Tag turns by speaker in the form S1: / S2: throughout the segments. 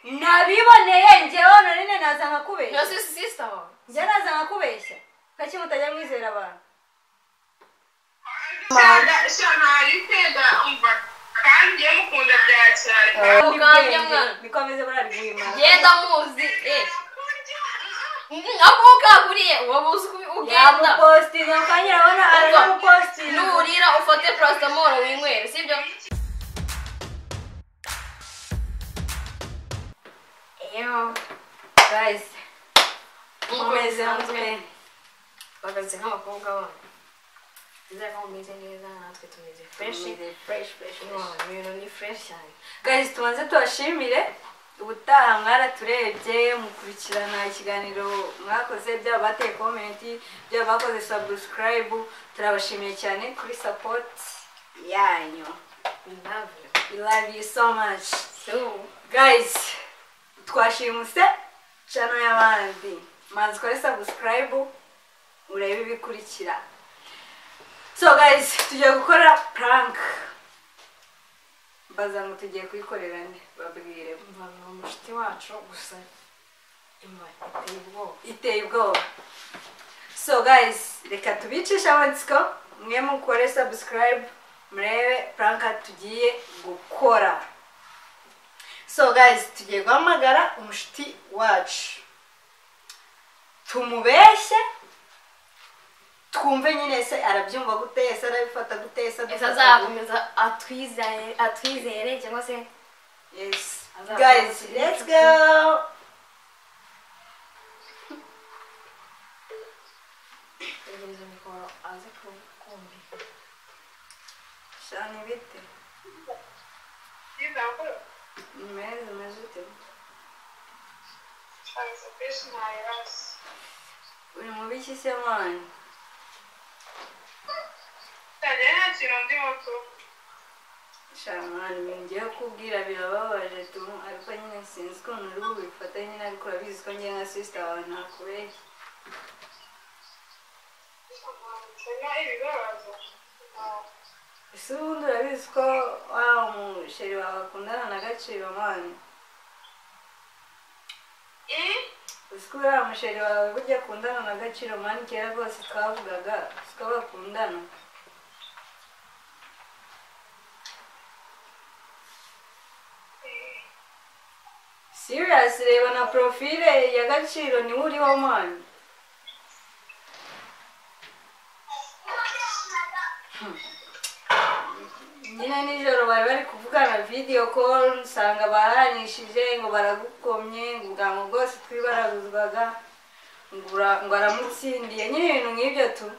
S1: Nabiboneye njyewe none naza nkakubeshya.
S2: No sister wawe.
S1: Njye naza nkakubeshya. Kaki mutajya mwizera abantu. Nikomeze barariguhima.
S2: Genda muzi Ako kakuriye wabuze ugenda.
S1: Yamupostinga kanyira abona aramupostinga.
S2: Nurira ufate paracetamol winywere sibyo?
S1: Yo guys, mumeze mute?
S2: Bagaze nk'abakobwa bana. Nizera ko mumeze neza natwe tumeze fresh.
S1: Fresh fresh.
S2: Ibintu ni fresh cyane.
S1: Guys, tubanze tubashimire. Ubutaha mwaraturebye mukurikirana ikiganiro mwakoze, byaba bateye comment, byaba bakoze subscribe, turabashimiye cyane kuri support yanyu.
S2: We love you.
S1: We love you so much.
S2: So
S1: guys, twashimuse channel y'abandi. Manzi kore subscribe urebe ibikurikira. So guys, tugiye gukora prank. Baza ngo tugiye kuyikorera nde babwire
S2: mvana umushiti wacu gusa imba iteye ubwoba
S1: iteye ubwoba. So guys, reka tubicisha amatsiko mwe mukore subscribe murebe prank tugiye gukora. So guys, tugiye guhamagara umushiti wacu tumubeshye twumve nyine se arabyumva gute, ese arabifata gute, ese
S2: azakomeza atwizere cyangwa se.
S1: Yes guys, let's go. Shani bite? Meze meze ute? Uri mu biki se mwana? Shamani ngiye kubwira birababaje tu, ariko nyine sinzi ko uri bubifata nyine, ariko urabizi ko ngiye nka sister wawe ntakubeshya. Ese ubundi urabizi ko wa musheri wawe akundana na Gaciro mani? Uzi ko uriya musheri wawe burya akundana na Gaciro mani, kera rwose twavugaga uzi ko bakundana. Serious, reba na profile ya Gaciro ni uriho mani. Nyine nijoro bari bari kuvugana video call, nsanga baranishije ngo baragukomye, ngo ubwango bwose twibaraguzwaga, ngo aramutsindiye, nyine ibintu nk'ibyo tu.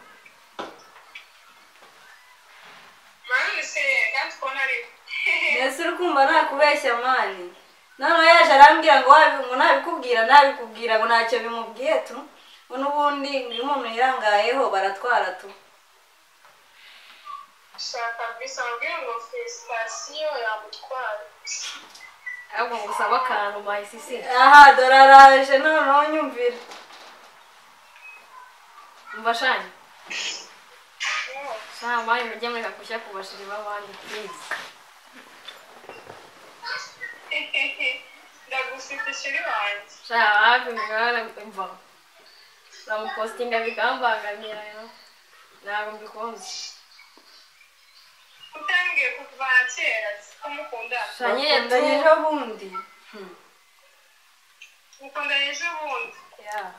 S1: Mbese uri kumva nakubeshya mani? Noneho yaje arambwira ngo ngo nabikubwira nabikubwira ngo ntacyo bimubwiye tu, ngo n'ubundi iyo umuntu yirangayeho baratwara tu.
S3: Shaka bisa mbwira ngo felicitation yamutwara.
S2: Ahubwo ngusaba akantu my sisi.
S1: Aha dore araje noneho nyumvira.
S2: Umva shani. Sha mani mujye mureka kushya ku bashiri b'abandi please.
S3: Ndagufite shiri wanjye.
S2: Sha hafi mwana mva. Uramupostinga bikambangamira yo. Ntabwo mbikunze.
S3: Utangiye kuva kera ko mukundana.
S2: Sha nyine
S1: Bakundanye ejo bundi.
S3: Mukundanye ejo bundi.
S2: Yeah.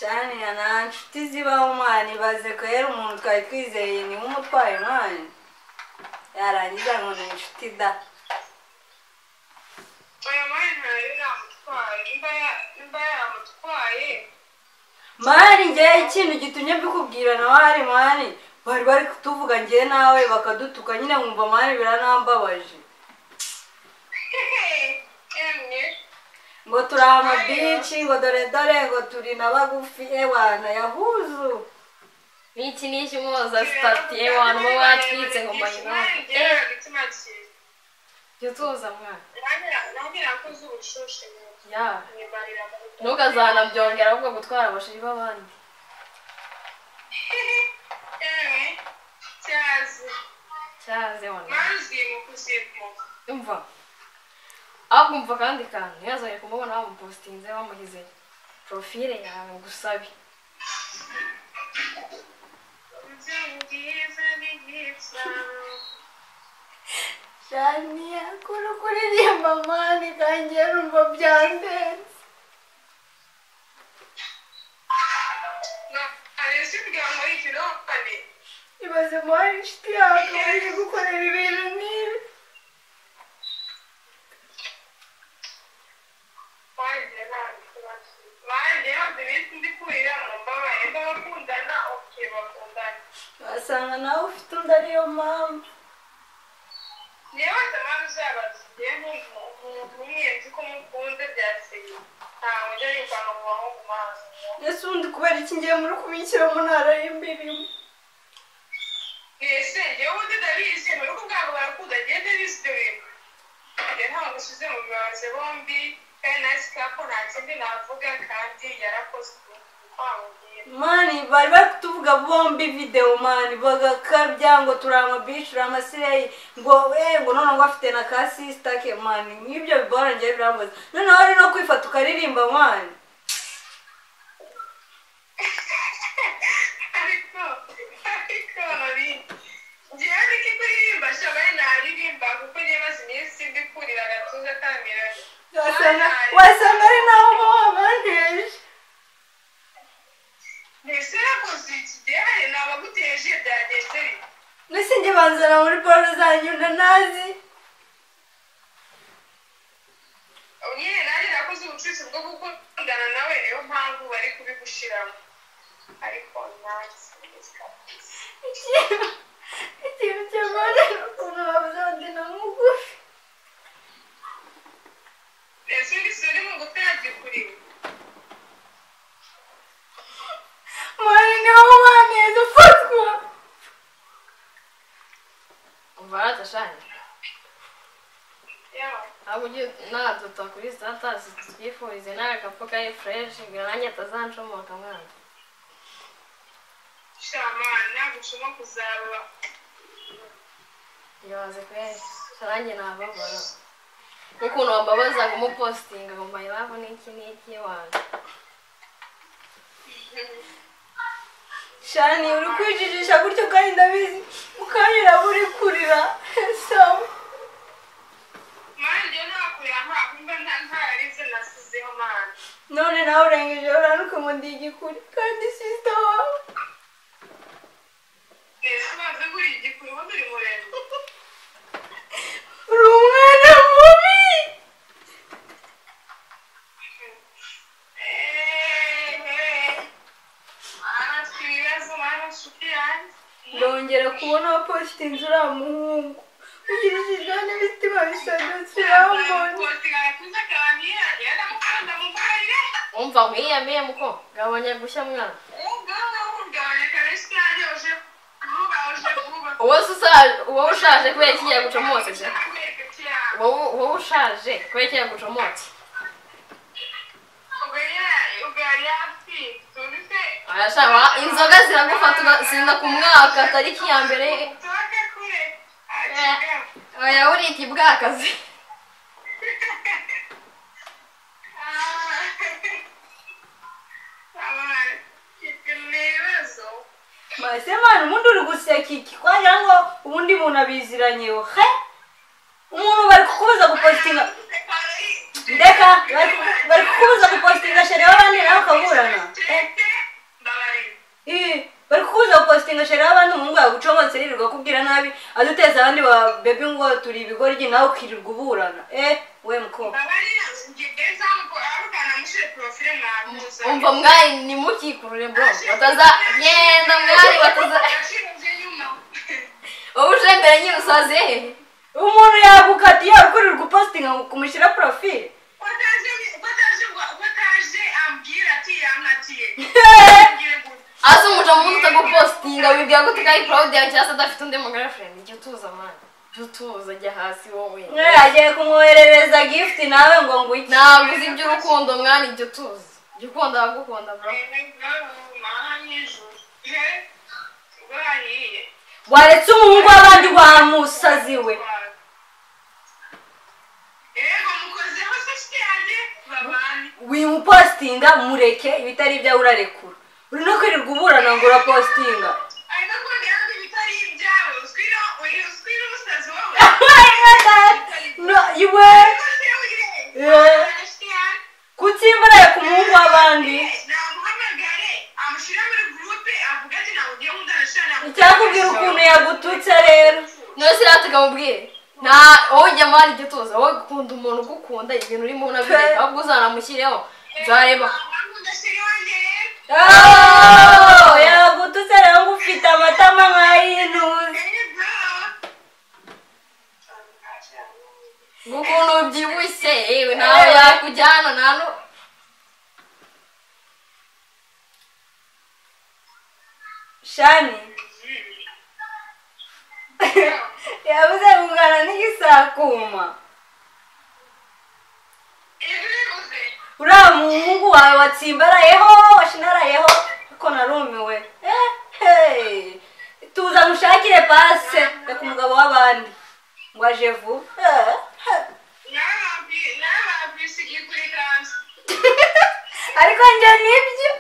S1: Shani nta nshuti zibaho mani, baze kwera umuntu twari twizeye ni umutwaye mani. Yarangiza ngo ni inshuti da.
S3: Oya mani ntayo namutwaye, nimba yamutwaye.
S1: Mani njye ikintu gitumye mbikubwira nawe hari mani, bari bari kutuvuga njye nawe bakadutuka nyine nkumva mani biranambabaje. Ngo turi amabici, ngo dore dore, ngo turi na bagufi, ewana yahuzu.
S2: Niki niki muza stati ewana bo batwitse ngo mayina. Jya utuza mwana. Ya. Ntukazanabyongera ahubwo gutwara abashiri b'abandi. Cyaze wana.
S3: Mazi mu kuzimu.
S2: Umva ahubwo umva kandi kantu ntiyazajya kumubona bamupositinze bamugize profile yawe ngusabe.
S1: Shania kuri kuririmba mani kanjye numva byandenze. Ibaze muhari inshuti yawe akaba iri gukorera ibintu nk'ibi. Wasanga nawe ufite undi ariyo mpamvu. Ese ubundi kubera iki ngiye muri kubikira mu ntara y'imbirimo?
S3: Ese njyewe ubundi ndabizi mu rugo bwabo barakunda njyewe ndabizi ibyo bintu. Njye ntabwo ngushyize mu bibazo bombi kandi nasi kapo nta kindi navuga kandi yarakoze uko wamubwira.
S1: Mani bari bari kutuvuga bombi video mani bagakabya ngo turi amabici turi amasireyi ngo ngo none ngo afite na ka sister ke mani nk'ibyo bibora njyewe birambaza noneho ari no kwifata ukaririmba mani.
S3: Ariko nari njyewe ndiko kuririmba shabaye naririmba kuko njyewe maze iminsi ndi kurira agatuza kamera.
S1: Wasanga ari naho uba wabanteje.
S3: Mbese yakoze iki gihari nabaguteje byagenze bite?
S1: Mbese njye banzana muri boro zanyu ndanazi.
S3: Nyine nanjye nakoze ubucuruzi bwo gukundana nawe niyo mpamvu bari kubigushiramo. Ariko nanjye
S1: ikintu kibabaje ni ukuntu bavuze bati na mugufi.
S3: Ese undi si uri mugufi yagikuriwe?
S1: Mani ni wowe waneza ufatwa.
S2: Umva ratashanye. Ahubwo ujye naduta kuri status twifurize n'agakapu kari fresh kugira nanjye atazancomoka mwana.
S3: Shamana nagucuma kuzaba.
S2: Ibaze kweri nanjye nababara. Ukuntu wambabaza ngo umupositinga ngo my love n'iki n'iki wanjye.
S1: Shani uri kwijijisha gutyo kandi ndabizi mukanyura uri kurira sawa.
S3: Mani njyewe ntakurira ntakumva ntarize nasizeho mani.
S1: None nawe urengeje uranuka ngo ndi igikuri kandi sister wawe.
S3: Ese ubanza uri igikuri ubundi uri muremure.
S1: Uri umwana mubi. Ndongera kubona wapositinze uriya muhungu ugirishijwe n'imitima bisadutse urambona.
S2: Umva nkwiyamiye muko gabanya gushya mwana. Wowe ushaje kubera iki yagucomotse se? Wowe ushaje kubera iki yagucomotse? Arashaka inzoga ziragufata ugasinda ku mwaka tariki ya mbere. Oya urita ibwakazi.
S1: Ese mani ubundi uri guseka iki twagira ngo ubundi muntu abiziranyeho he umuntu bari kukubuza gupositinga ndeka bari kukubuza gupositinga shere w'abandi nawe ukaburana bari kukubuza gupositinga shere w'abandi umuhungu yagucomotse yirirwa akubwira nabi aduteza abandi ba bebi ngo turi ibigoryi nawe ukirirwa uburana we mukobwa.
S2: Umva mwari nimukikurure bro bataza yenda mwari bataza wowe uje mbere nyine usaze he?
S1: Umuntu yagukatiye akurirwa upositinga ngo kumushyira profile.
S2: Asa umuja muntu utagupositinga wibwira ko utari proud yawe cyangwa se adafite undi mu girlfriend jya utuza mwana jya utuza jya hasi wowe.
S1: Agiye kumwoherereza gift nawe ngo ngwiki.
S2: Ntabwo uzi iby'urukundo mwana jya utuza jya ukunda abagukunda bro.
S1: Waretse umuhungu w'abandi wa musazi we. Wimupostinga mureke ibitari ibyawe urarekura. Uri no kwirirwa uburana ngo urapostinga. No, iwe kutsimbaraye ku muhungu w'abandi. Icyakubwira ukuntu yagututse rero.
S2: None se rata kamubwire. Nta wowe jya mani jya utuza, wowe ukunda umuntu ugukunda ibintu urimo unabireka ahubwo uzanamushyireho nzareba.
S1: Oh, yagututse rero ngo ufite amatama nk'ay'intuzi.
S2: Ngo ukuntu ubyibushye yewe nawe yakujyana nta no
S1: Shani yabuze kungana n'igisakuma. Uriya muhungu wawe watsimbarayeho washinarayeho ariko narumiwe. Tuza mushakire pase reka umugabo w'abandi ngo aje vuba. Ariko njye nibyo.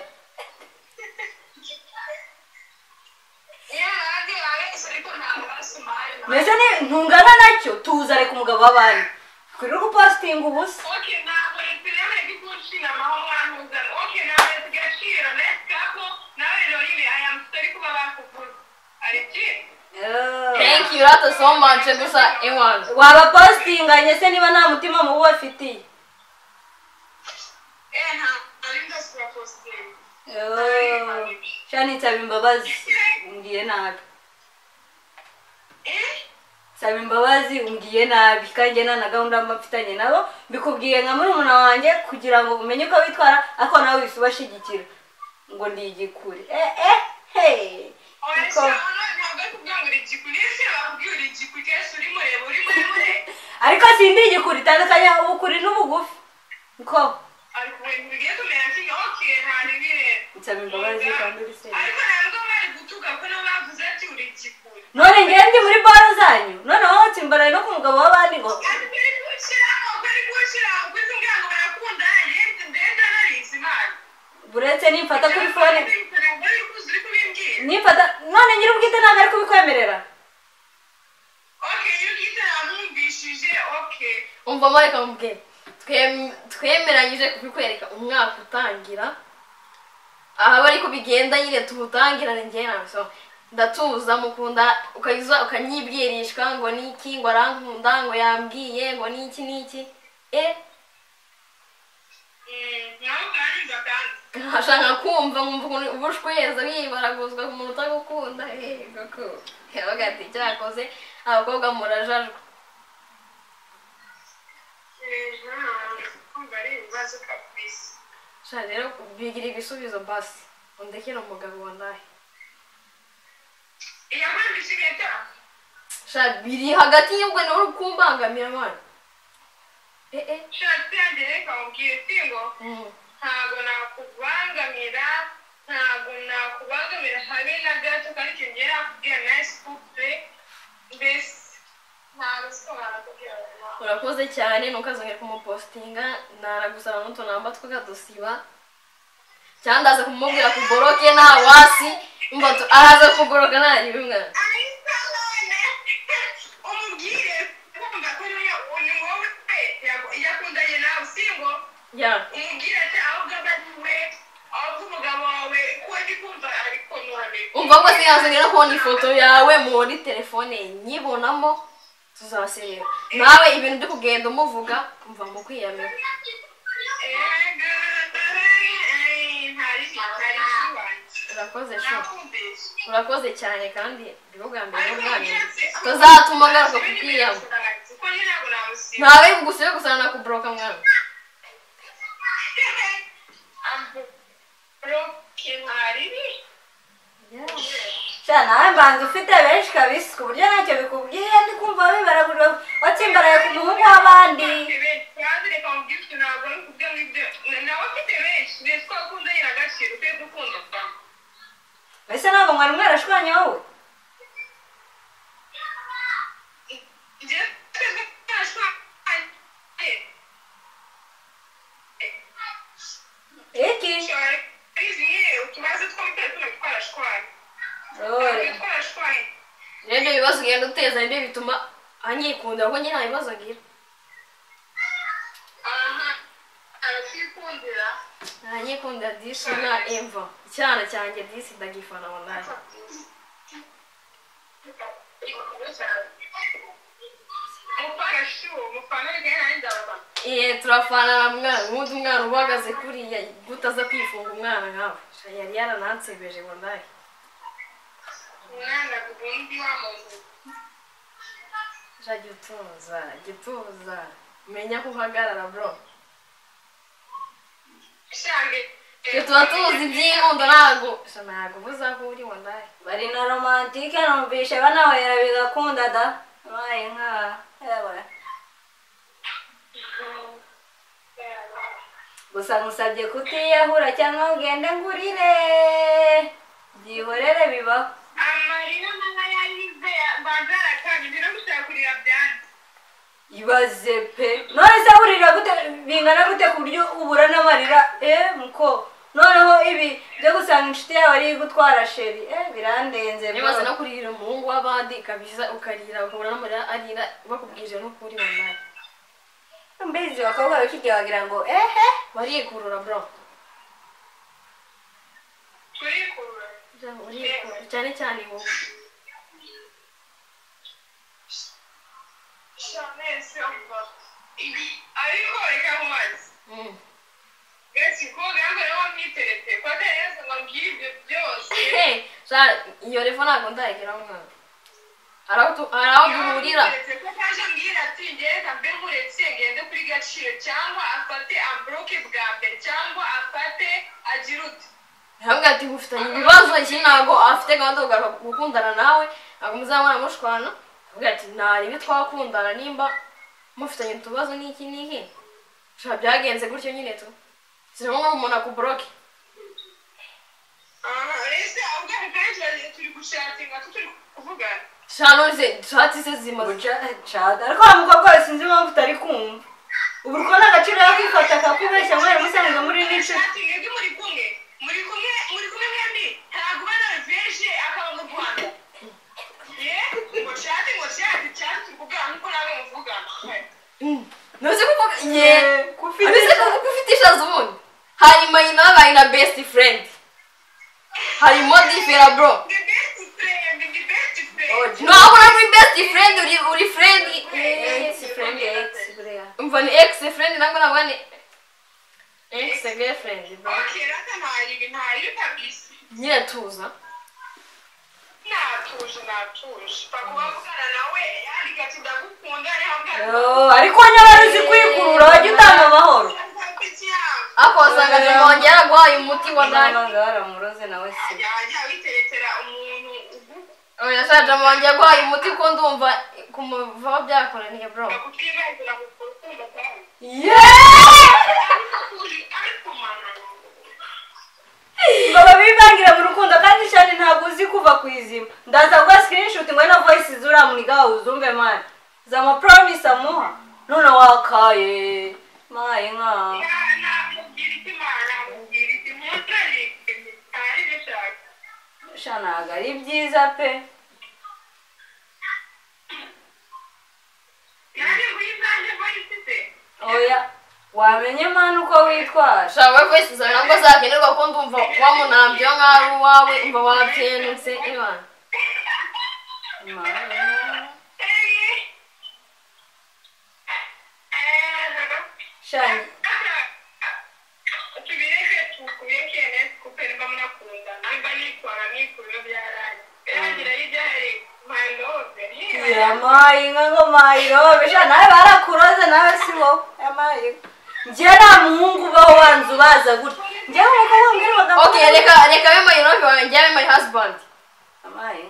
S1: Mbese ntungana nacyo tuza reka umugabo w'abandi kuri gupostinga ubusa.
S2: Thank you rata so much gusa ewana.
S1: Waba postinganye se niba nta mutima mubi bafitiye? Shani nsaba imbabazi umbwiye nabi. Nsaba imbabazi umbwiye nabi kandi nta na gahunda mba mfitanye nabo, mbikubwiye nka murumuna wanjye kugira ngo umenye uko witwara ariko nawe wese ubashyigikira ngo ndi igikuri. Ariko sindi igikuri, tandukanya ubukuri n'ubugufi. Nko nsaba imbabazi kandi uri serious. None njye ndi muri baro zanyu, none wowe watsimbaraye no ku mugabo w'abandi ngo buretse nimfata kuri fone nimfata none nyir'ubwite ntabwo ari kubikwemerera.
S2: Umva mareka mubwire twemeranyije kubikwereka umwaka utangira aha bari kubigenda nyine tuwutangirane njye nawe so ndatuza mukunda ukayiza ukanyibwirishwa ngo niki ngo arankunda ngo yambwiye ngo niki niki ashaka kumva nkumva ukuntu ubushweza wibaraguzwa ku muntu utagukunda koko yabaga ati cyakoze abakobwa murajajwe. Sha rero bigira ibisubizo basi undekere umugabo wandahe. Sha biri hagati y'ubwo nawe uri kumbangamira mwana.
S3: Ntabwo nakubangamira, ntabwo nakubangamira habe na gato kandi ikintu ngiye nakubwira nice couple mbese ntabwo siko nakubwira.
S2: Urakoze cyane ntukazongere kumupostinga naragusaba n'utunamba tw'akadusiba cyangwa ndaza kumubwira kuboroke nta wasi umva araza kuboroka nta ribi mwana.
S3: Umubwire kumva ko ni wowe yakundanye nawe singo. Umubwire ati ahubwo we ahubwo umugabo wawe ko ndi kumva ariko none
S2: umva ko sinazongera kubona ifoto yawe muri telefone nyibonamo tuzaserera nawe ibintu byo kugenda umuvuga umva mu kwiyamira. Urakoze sho urakoze cyane kandi bivuga mbere n'ubwanyu tuzatuma ngaruka kukwiyama ntawe bugusibe gusa nakubroka mwana.
S1: Sha nawe mbanza ufite benshi kabisa ku buryo ntacyo bikubwiye ndi kumva bibaragurira watsimbaraye ku muhungu w'abandi. Mbese ntabwo mwari mwarashwanye wowe?
S2: Rero ibyo bibazo ugenda uteza nibyo bituma anyikundira kuko njye nta bibazo ngira.
S3: Aha, arakwikundira.
S2: Anyikundira disi na imva. Icyana cyanjye disi ndagifana wallahi. Iye turafana na mwana, ubundi umwana uhagaze kuriya gutaza kwifunga umwana nkawe. Yari yaranansebeje wallahi.
S3: Umwana ubundi wamuzi.
S2: Gituza, gituza. Menya ko uhagarara bro. Twe tuba tuzi iby'inkundo ntabwo. Ntabwo ubuza ko uri wallahi.
S1: Bari na romantike numvishe banahwera bigakunda da. Baye nka ewe. Gusa nkusabye kutiyahura cyangwa ugende ngurire. Byihorere bibaho.
S3: Amarira mama yarize banzara kandi biro gushaka byanze.
S1: Ibaze pe. None se urira gute bingana gute ku buryo ubura n'amarira muko. Noneho ibi byo gusanga inshuti yawe ari gutwara sheri birandenze.
S2: Nibaze no kurira umuhungu w'abandi kabisa ukarira ukabura n'amarira arira bakubwije no kuri wallahi.
S1: Mbizi bakobwa b'iki wagira ngo ehe
S2: barikurura bro.
S3: Kurikurura.
S2: Urikurura cyane cyane wowe.
S3: Ariko reka nkubaze. Gati ko ganga nawe mwiterete ko atari ngo mbwire ibyo byose.
S2: Iyo revo ntabwo ndayigeraho mwana. Hari aho duhurira.
S3: Ko kaje mbwira ati ngenda mbe nkuretse ngende kuri Gaciro cyangwa afate ambroke bwa mbere cyangwa afate agira ute.
S2: Ntabwo ati ngufitanye ibibazo iki ntabwo afite gahunda yo kugaruka gukundana nawe ntabwo muzabona mushwana. Ntabwo ati nta ribi twakundana nimba mufitanye utubazo n'iki n'iki. Byagenze gutyo nyine tu. Si ngombwa ngo umuntu akubroke.
S3: Ese ahubwo kenshi turi gushatinga turi kuvugana.
S2: Shano ze chat se zimaze.
S1: Chat ariko wa mukobwa we sinzi impamvu utari kumva. Ubu uko nta gaciro yakwifata akakubeshya mwari musanzwe muri n'inshuti.
S3: Mwebwe muri kumwe muri kumwe muri kumwe mwembi ntabwo uba Norvege akaba mu Rwanda. Ye ngo chat ngo chat chat turi kuvugana nkuko nawe muvugana.
S2: Ntuzi kuvuga ye kufite ishaza ubundi. Hanyuma nyina babaye na best friend. Harimo difera bro.
S3: The best friend, the best friend.
S2: Ntabwo uri best friend uri friend.
S1: Ex friend ex buriya.
S2: Umva ni ex friend nangwa nabwo ni ex girlfriend bro.
S3: Okay, rata ntari kabisa.
S2: Nyine tuza.
S3: Natuje natuje. Pakuba mvugana nawe yandika ati ndagukunda
S1: Yo, ariko nyabari uzi kwikurura wajya utanga amahoro.
S2: Ako wasanga nyuma wanjye yaraguhaye umuti wa ndani.
S1: Baramuroze nawe si.
S3: Yajya witeretera umuntu ugu.
S2: Oya shaje mu wanjye yaguhaye umuti ko ndumva kumuvaho byakoraniye bro.
S1: Ngo babivangira mu rukundo kandi cyane ntabwo uzi kuva ku izima. Ndaza kuguha screenshot ngo na voice zuramuniga uzumve man. Zama promise amuha. None wakaye. Maye nka. Sha ntabwo ari byiza pe. Oya wamenye mani uko witwara.
S2: Sha wowe voice zawe ntabwo zakenerwa ko ndumva wamunambye nkaho ari uwawe umva wabyenutse Imana.
S1: Sha Yamaye inka ngo mayirobe sha nawe barakuroze nawe si wowe yamaye inka. Njye nta muhungu ubaho wanze ubaza gutya. Njye umukobwa mbwira amagambo.
S2: Okay, reka reka abe mayirobe wawe njye abe my husband.
S1: Yamaye.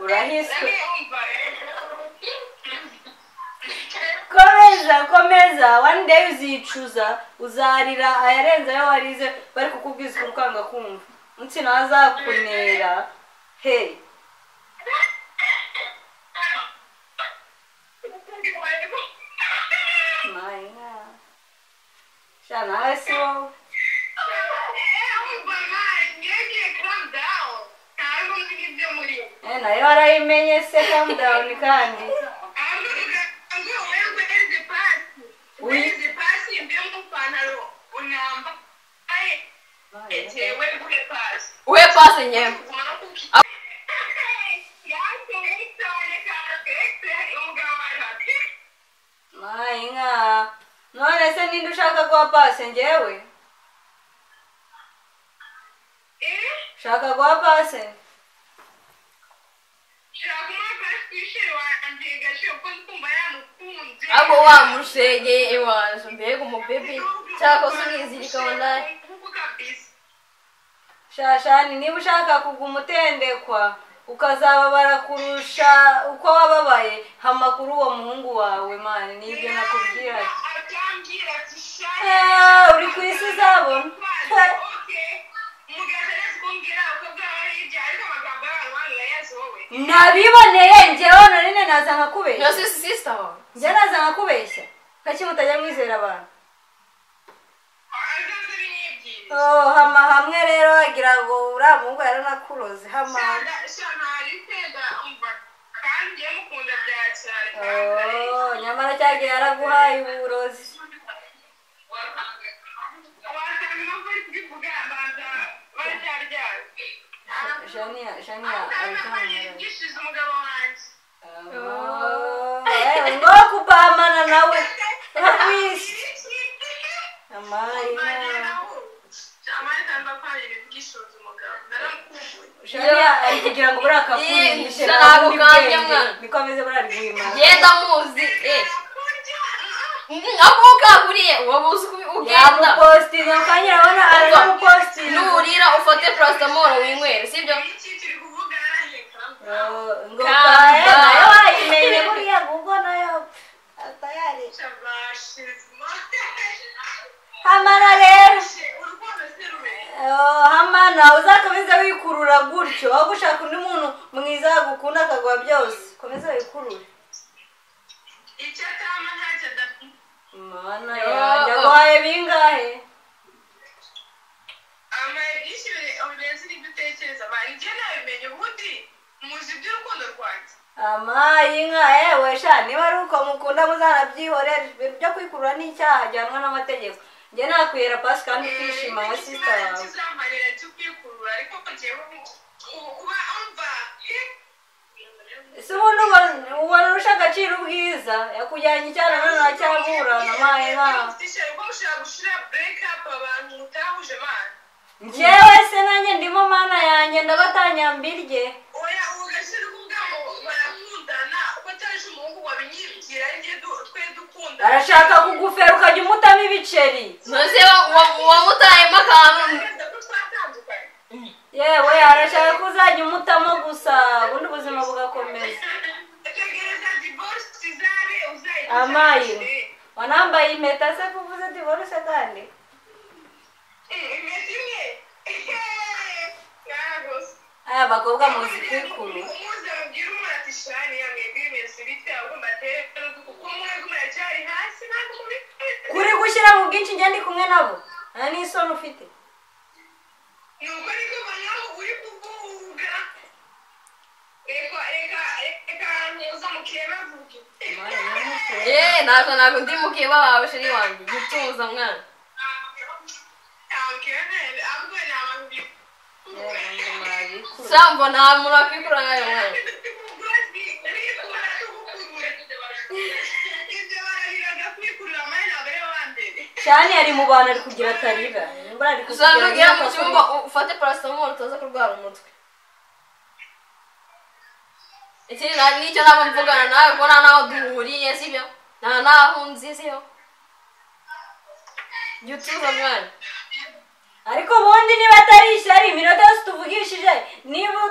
S1: Urahiswe. Komeza komeza one day uzicuza uzarira ayarenze ayo warize bari kukubwiza ukuri ukanga kumva. Umunsi nawe azakunera. Hey. Sha nawe si wowe. Nayo warayimenye se calm down kandi.
S2: Uhe pasi nyewe.
S1: Mainga. None se ninde ushaka guha pasi ngewe? Ushaka guha pasi?
S2: Abo wamushegeye iwaje mbega umubebe cyakoze umwizirika wallahi.
S1: Shashani niba ushaka kuguma utendekwa ukazababara kurusha uko wababaye hama kuri uwo muhungu wawe mani nibyo nakubwira. Uri ku isi uzabona. Nabiboneye njyewe none naza nkakubeshya.
S2: No sister wawe.
S1: Njye naza nkakubeshya. Kaki mutajya mwizera abantu. Oh, hama hamwe rero agira ngo uriya muhungu yaranakuroze hama. Oh, nyamara cyagiye yaraguhaye uburozi. Shania ngo kupamana nawe urakwisi. Shania ari kugira ngo buriya kakurishe
S2: ntabwo kanje mwana
S1: niko ameze buriya ari guhimana.
S2: Genda muzi ako kakuriye wabuze ugenda
S1: yamupostinga kanya urabona aranamupostinga.
S2: Nurira ufate paracetamol winywere sibyo?
S1: Ngo nayo wayimenye buriya Google nayo tayari. Hamana rero hamana uzakomeza wikurura gutyo aho gushaka undi muntu mwiza agukunda akaguha byose komeza wikurure. Mana yanjye aguhaye bingahe? Amaye inka ewe sha niba ari uko mukunda muzanabyihorere ibintu byo kwikurura ni icyaha gihanwa n'amategeko. Njye nakwihera pasi kandi ukishima nka sister wawe. Ese ubundi ubona urusha agaciro ubwiza yakujyanye icyana none aracyaburana amaye nka. Njyewe se nanjye ndimo mana yanjye ndabatanyambirye. Arashaka kugufera ukajya umutamo ibiceri.
S2: Nose wamutayemo akantu.
S1: Yewe arashaka ko uzajya umutamo gusa ubundi ubuzima bugakomeza. Amaye wanambaye impeta se kuvuze divorce kandi? Aya bakobwa muzi kwikuru. Kuri gushyira mu bwinshi njye ndi kumwe nabo nta n'isoni ufite.
S2: Ntabwo ndi mukeba wawe sheri wanjye gutuza mwana. Sambo nta muntu wakwikura nkayo mwana.
S1: Shani ari mu bantu ari kugira atarira.
S2: Uzanugera mu cyumba ufate paracetamol utaza kurwara umutwe. Ikindi nicyo nabo mvugana nawe ko nta naho duhuriye sibyo? Nta naho nzi sibyo? Jya utuza mwana.
S1: Ariko ubundi niba atari ishyari iminota yose tuvugishije niba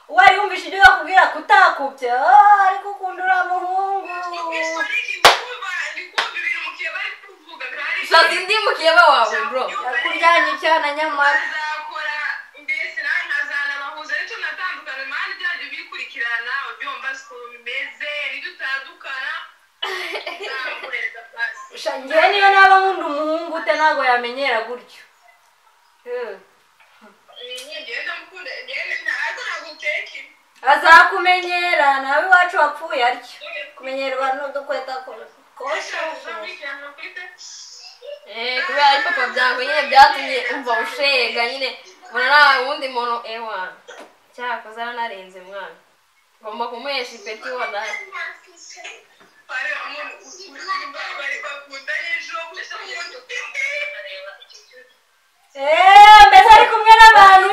S1: wari wumvise ibyo bakubwira kutakubye ariko ukunda uriya muhungu.
S2: Shazi ndi mukeba wawe bro.
S1: Yakuryanye icyana nyamara. Njyewe niyo naba nkunda umuhungu ute ntabwo yamenyera gutyo. Azakumenyera nawe iwacu wapfuye atyo. Kumenyerwa n'udukweta kosha.
S2: Kubera ari papa byangu nyine byatumye umva ushega nyine mbona nta wundi muntu ewa cyakoze aranarenze mwana. Ngomba kumuhesha ipeti wallahi.
S1: Mbese ari kumwe n'abantu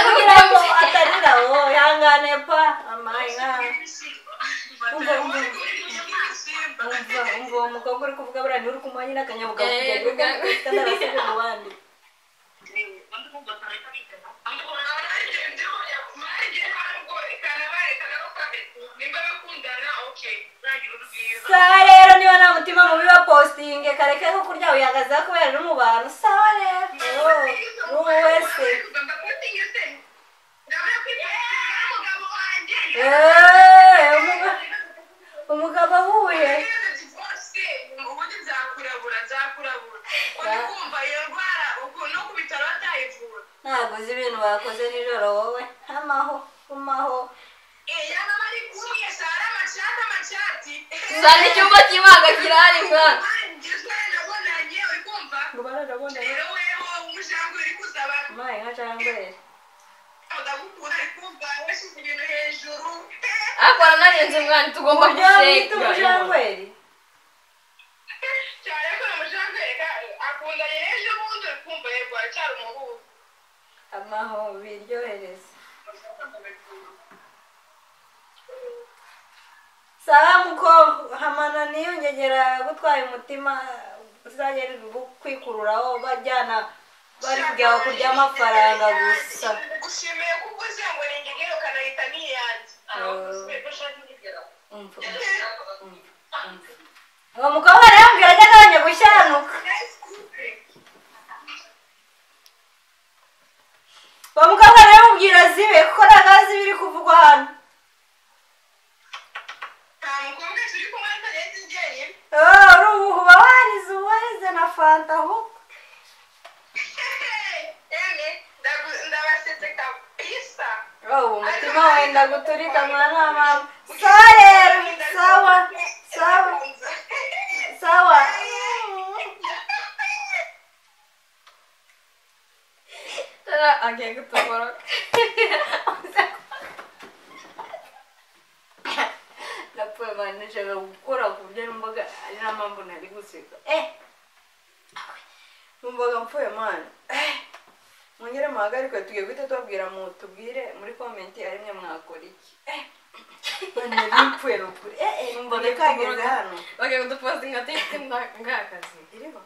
S1: kugira ngo atarira wowe ihangane pa amayi umva uwo mukobwa uri kuvuga buriya niwe uri kumuha nyine akanyabugabo kugira ngo atarasubira mu bandi. Sawa rero niba nta mutima mubi wa postinge kareke ko kurya wihagazeho kubera no mu bantu. Sawa rero wowe wese umugabo ahuye ntabwo uzi ibintu bakoze nijoro wowe amaho umaho.
S2: Zana icyumba cy'ibanga kirahari mwana. Ariko aranarenze mwana tugomba gushega.
S1: Amaho biryohereza. Sawa mukobwa hamana niyo ngegera gutwaye umutima uzagera kwikururaho bajyana bari kujya kurya amafaranga gusa.
S3: Gushimiye kuko ngo ningegera ukanahita niyanze.
S1: Uwo mukobwa rero mbwira ajya agabanya gushyanuka. Uwo mukobwa rero mubwira zibe kuko ntabwo azi ibiri kuvugwa hano. Uba warize uwarize na fanta ahubwo. Umutima wenda guturika mwana wa mama. Sawa rero sawa sawa sawa.
S2: Agiye gutoboroka.
S1: Napfuye mwana nashaka gukora ku buryo numvaga ari nta mpamvu nari guseka. Numvaga mpfuye mwana. Mwongere muhagarike tugiye guhita tubabwira mutubwire muri komenti ari mwe mwakora iki. Nari mpfuye nukuri. Numvaga kageze hano.
S2: Bagiye kudupostinga ati ngakazi.
S1: Iriho?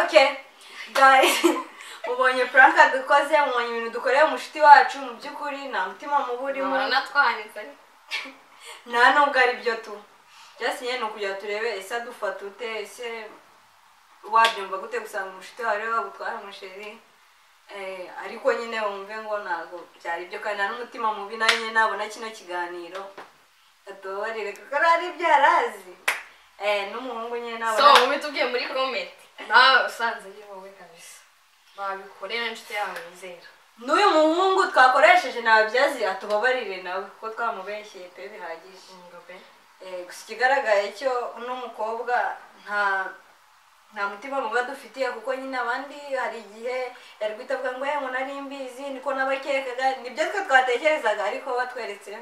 S1: Okay. Guys, mubonye prank dukoze, mubonye ibintu dukoreye umushuti wacu mu by'ukuri nta mutima mubi urimo.
S2: Natwanitse.
S1: Nta nubwo ari byo tu. Just nyine ni ukugira turebe ese adufata ute, ese wabyumva gute gusanga umushuti wawe wagutwara umusheri. Ariko nyine wumve ngo ntabwo byari byo kandi nta n'umutima mubi nawe nyine nabona kino kiganiro atubabarire kuko ari ibyo yarazi. N'umuhungu nyine nabona.
S2: So mubitubwiye muri comment. Nawe usanze ari wowe kabisa. Babikorera inshuti yawe wizera.
S1: N'uyu muhungu twakoresheje ntabyazi atubabarire nawe kuko twamubeshyeye pe bihagije. Gusa ikigaragaye cyo uno mukobwa nta mutima mubi adufitiye kuko nyine abandi hari igihe yari guhita avuga ngo ngo nari mbizi niko n'abakekaga nibyo twe twatekerezaga ariko batweretse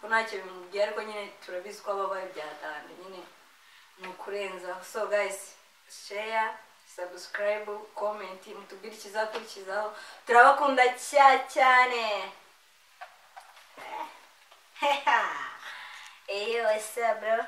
S1: ko ntacyo bimubwiye ariko nyine turabizi ko ababaye byatanga nyine ni ukurenzaho. So guys, share, subscribe, comment, mutubwire ikizakurikizaho. Turabakunda cyane. Eyo, what's up bro?